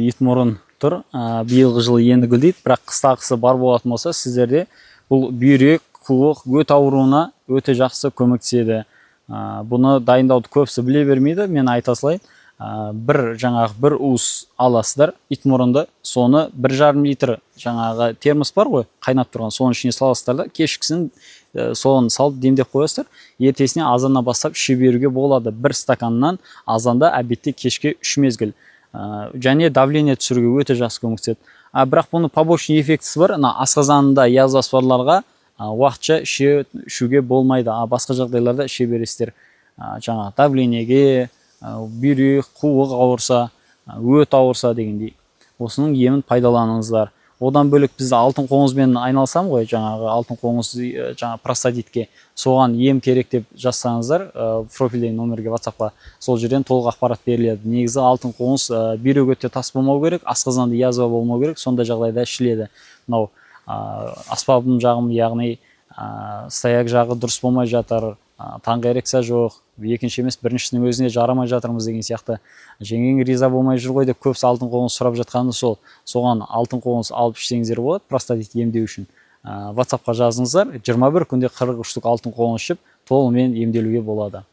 Итмұрын тұр. Биылғы жылы енді гүлдейді, бірақ қыстағысы бар болатын болса, сіздерде бұл бүйрек, қуық, өт ауруына өте жақсы көмектеседі. Бұны дайындауды көбісі біле бермейді, мен айта салайын. Бір жаңағы бір уыс аласыздар итмұрынды, соны 1,5 литр жаңағы термос бар ғой, қайнап тұрған, соның ішіне саласыздар да, кешкісін соны салып демдеп қоясыздар. Ертесіне азаннан бастап іше беруге болады, бір стаканнан азанда, обедте, кешке, үш мезгіл. Және давление түсіруге өте жақсы көмектеседі. А бірақ бұның побочный эффектісі бар: мына асқазанында язвасы барларға уақытша ішуге болмайды, а басқа жағдайларда іше бересіздер. Жаңағы давлениеге, бүйрек, қуық ауырса, өт ауырса дегендей, осының емін пайдаланыңыздар. Одан бөлек, біз алтын қоңызбен айналысамын ғой, жаңағы алтын қоңыз, жаңағы простатитке, соған ем керек деп жазсаңыздар, профильдегі номерге, Ватсапқа, сол жерден толық ақпарат беріледі. Негізі алтын қоңыз бүйрек өтте тас болмау керек, асқазанда язва болмау керек, сондай жағдайда ішіледі. Мынау аспабым жағым, яғни стояк жағы дұрыс болмай жатыр, таңғы эрекция жоқ, екінші емес, біріншісінің өзіне жарамай жатырмыз деген сияқты, жеңгең риза болмай жүр ғой деп көбісі алтын қоңыз сұрап жатқаны сол. Соған алтын қоңыз алып ішсеңіздер болады простатит емдеу үшін. Ватсапқа жазыңыздар, 21 күнде 40 штук алтын қоңыз ішіп, толығымен емделуге болады.